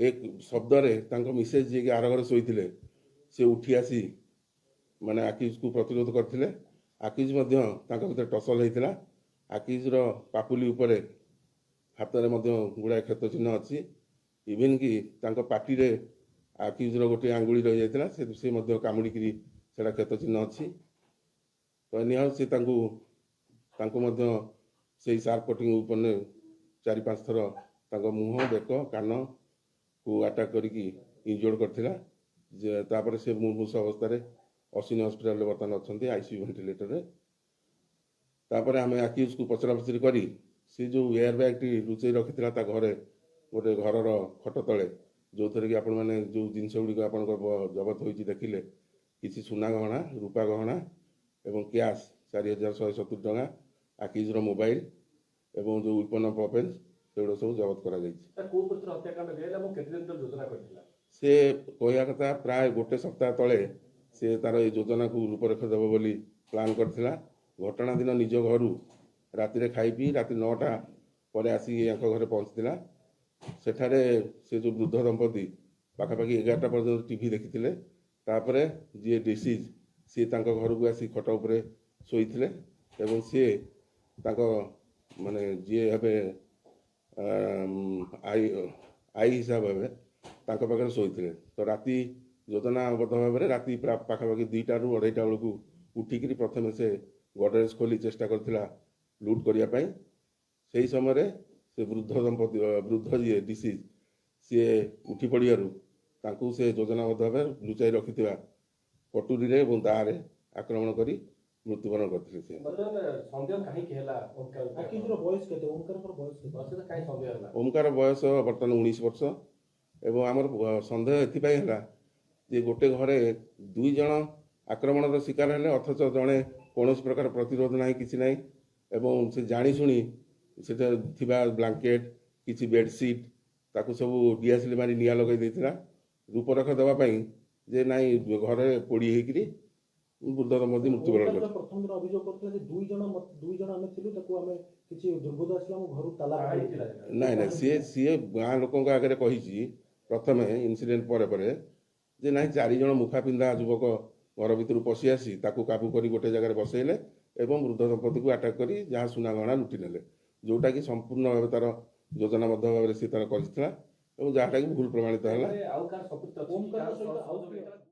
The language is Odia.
ଏ ଶବ୍ଦରେ ତାଙ୍କ ମିସେସ୍ ଯିଏକି ଆର ଘରେ ଶୋଇଥିଲେ, ସେ ଉଠି ଆସି ମାନେ ଆକ୍ୟୁଜକୁ ପ୍ରତିରୋଧ କରିଥିଲେ। ଆକ୍ୟୁଜ ମଧ୍ୟ ତାଙ୍କ ଭିତରେ ଟସଲ ହେଇଥିଲା। ଆକ୍ୟୁଜର ପାପୁଲି ଉପରେ, ହାତରେ ମଧ୍ୟ ଗୁଡ଼ାଏ କ୍ଷତ ଚିହ୍ନ ଅଛି। ଇଭିନ୍ କି ତାଙ୍କ ପାଟିରେ ଆକ୍ୟୁଜର ଗୋଟିଏ ଆଙ୍ଗୁଳି ରହିଯାଇଥିଲା। ସେ ମଧ୍ୟ କାମୁଡ଼ିକିରି ସେଇଟା କ୍ଷତ ଚିହ୍ନ ଅଛି। ତ ଏନିହାଉ ସେ ତାଙ୍କୁ ତାଙ୍କୁ ମଧ୍ୟ ସେଇ ସାର୍ପ କଟିଂ ଉପରେ 4-5 ଥର ତାଙ୍କ ମୁହଁ, ବେକ, କାନକୁ ଆଟାକ୍ କରିକି ଇଞ୍ଜୋର୍ଡ କରିଥିଲା ଯେ। ତାପରେ ସେ ମୁମୂର୍ଷୁ ଅବସ୍ଥାରେ ଅଶ୍ୱିନୀ ହସ୍ପିଟାଲରେ ବର୍ତ୍ତମାନ ଅଛନ୍ତି ଆଇସିୟୁ ଭେଣ୍ଟିଲେଟରରେ। ତାପରେ ଆମେ ଆକ୍ୟୁଜକୁ ପଚରା ପଚରି କରି ସେ ଯେଉଁ ଏୟାର ବ୍ୟାଗ୍ଟି ଲୁଚେଇ ରଖିଥିଲା ତା ଘରେ, ଗୋଟେ ଘରର ଖଟ ତଳେ, ଯେଉଁଥିରେ କି ଆପଣମାନେ ଯେଉଁ ଜିନିଷ ଗୁଡ଼ିକ ଆପଣଙ୍କ ଜବତ ହୋଇଛି ଦେଖିଲେ, କିଛି ସୁନା ଗହଣା, ରୂପା ଗହଣା ଏବଂ କ୍ୟାସ୍ 4170 ଟଙ୍କା, ଆକ୍ୟୁଜର ମୋବାଇଲ ଏବଂ ଯେଉଁ ୱିପନ୍ ଅଫ୍ ଅଫେନ୍ସ, ସେଗୁଡ଼ା ସବୁ ଜବତ କରାଯାଇଛି। ସାର୍, କୋଉ ପ୍ରକାର ହତ୍ୟାକାଣ୍ଡ ହେଲା ଏବଂ କେତେ ଦିନ ଧରି ଯୋଜନା କରିଥିଲା? ସେ କହିବା କଥା, ପ୍ରାୟ ଗୋଟେ ସପ୍ତାହ ତଳେ ସେ ତାର ଏଇ ଯୋଜନାକୁ ରୂପରେଖ ଦେବ ବୋଲି ପ୍ଲାନ୍ କରିଥିଲା। ଘଟଣା ଦିନ ନିଜ ଘରୁ ରାତିରେ ଖାଇ ପିଇ ରାତି 9ଟା ପରେ ଆସିକି ୟାଙ୍କ ଘରେ ପହଞ୍ଚିଥିଲା। ସେଠାରେ ସେ ଯେଉଁ ବୃଦ୍ଧ ଦମ୍ପତି ପାଖାପାଖି 11ଟା ପର୍ଯ୍ୟନ୍ତ ଟିଭି ଦେଖିଥିଲେ। ତାପରେ ଯିଏ ଡିସିଜ୍, ସିଏ ତାଙ୍କ ଘରକୁ ଆସି ଖଟ ଉପରେ ଶୋଇଥିଲେ ଏବଂ ସିଏ ତାଙ୍କ ମାନେ ଯିଏ ହେବେ ଆଈ, ଆଈ ହିସାବ ହେବେ, ତାଙ୍କ ପାଖରେ ଶୋଇଥିଲେ। ତ ରାତି ଯୋଜନାବଦ୍ଧ ଭାବରେ ରାତି ପାଖାପାଖି 2ଟାରୁ 2:30ଟା ବେଳକୁ ଉଠିକିରି ପ୍ରଥମେ ସେ ଗଡରେଜ ଖୋଲି ଚେଷ୍ଟା କରିଥିଲା ଲୁଟ୍ କରିବା ପାଇଁ। ସେହି ସମୟରେ ସେ ବୃଦ୍ଧ ଦମ୍ପତି, ବୃଦ୍ଧ ଯିଏ ଡିସିଜ୍, ସିଏ ଉଠି ପଡ଼ିବାରୁ ତାଙ୍କୁ ସେ ଯୋଜନାବଦ୍ଧ ଭାବେ ଲୁଚାଇ ରଖିଥିବା କଟୁରୀରେ ଏବଂ ଦାଆରେ ଆକ୍ରମଣ କରି ମୃତ୍ୟୁବରଣ କରିଥିଲେ ସେ। ବର୍ତ୍ତମାନ ସନ୍ଦେହ କାହିଁକି ହେଲା ଓମକାର ଉପରେ? ଆକ୍ୟୁଜର ବୟସ କେତେ? ଓମକାରଙ୍କର ବୟସ କେତେ? ବୟସ କାହିଁ ସନ୍ଦେହ ହେଲା? ଓମକାର ବୟସ ବର୍ତ୍ତମାନ 19 ବର୍ଷ ଏବଂ ଆମର ସନ୍ଦେହ ଏଥିପାଇଁ ହେଲା ଯେ ଗୋଟେ ଘରେ ଦୁଇ ଜଣ ଆକ୍ରମଣର ଶିକାର ହେଲେ, ଅଥଚ ଜଣେ କୌଣସି ପ୍ରକାର ପ୍ରତିରୋଧ ନାହିଁ, କିଛି ନାହିଁ ଏବଂ ସେ ଜାଣିଶୁଣି ସେଠାରେ ଥିବା ବ୍ଲାଙ୍କେଟ୍, କିଛି ବେଡ଼ସିଟ୍, ତାକୁ ସବୁ ଡିଆସିଲି ମାରି ନିଆଁ ଲଗାଇ ଦେଇଥିଲା, ରୂପରେଖ ଦେବା ପାଇଁ ଯେ ନାଇଁ, ଘରେ ପୋଡ଼ି ହେଇକିରି ବୃଦ୍ଧ ଦମ୍ପତି ମୃତ୍ୟୁବରଣ ଓମକାର କରିଥିଲେ। ତ ପ୍ରଥମ ଦିନ ଅଭିଯୋଗ କରୁଥିଲା ଯେ ଦୁଇ ଜଣ ଆମେ ଥିଲୁ, ତାକୁ ଆମେ କିଛି ଦୁର୍ବୃତ୍ତ ଆସିଲା, ଆମ ଘରୁ ତାଲା କାହାଣୀ ପକାଇ ଥିଲା ସେଟା। ନାଇଁ ନାଇଁ, ସିଏ ଗାଁ ଲୋକଙ୍କ ଆଗରେ କହିଛି ପ୍ରଥମେ ଇନସିଡେଣ୍ଟ ପରେ ପରେ ଯେ ନାଇଁ, ଚାରି ଜଣ ମୁଖା ପିନ୍ଧା ଯୁବକ ଘର ଭିତରୁ ପଶି ଆସି ତାକୁ କାବୁ କରି ଗୋଟେ ଜାଗାରେ ବସେଇଲେ ଏବଂ ବୃଦ୍ଧ ଦମ୍ପତିକୁ ଆଟାକ୍ କରି ଯାହା ସୁନା ଗହଣା ଲୁଟି ନେଲେ, ଯୋଉଟାକି ସମ୍ପୂର୍ଣ୍ଣ ଭାବେ ତାର ଯୋଜନାବଦ୍ଧ ଭାବରେ ସେ ତାର କରିଥିଲା ଏବଂ ଯାହାଟାକି ଭୁଲ ପ୍ରମାଣିତ ହେଲା। ଆଉ କାହାର ସମ୍ପୃକ୍ତି ଅଛି କି? ଓମକାରଙ୍କ କାହାର ସହିତ ଆଉ ସହଯୋଗ ହେଇଥିଲା?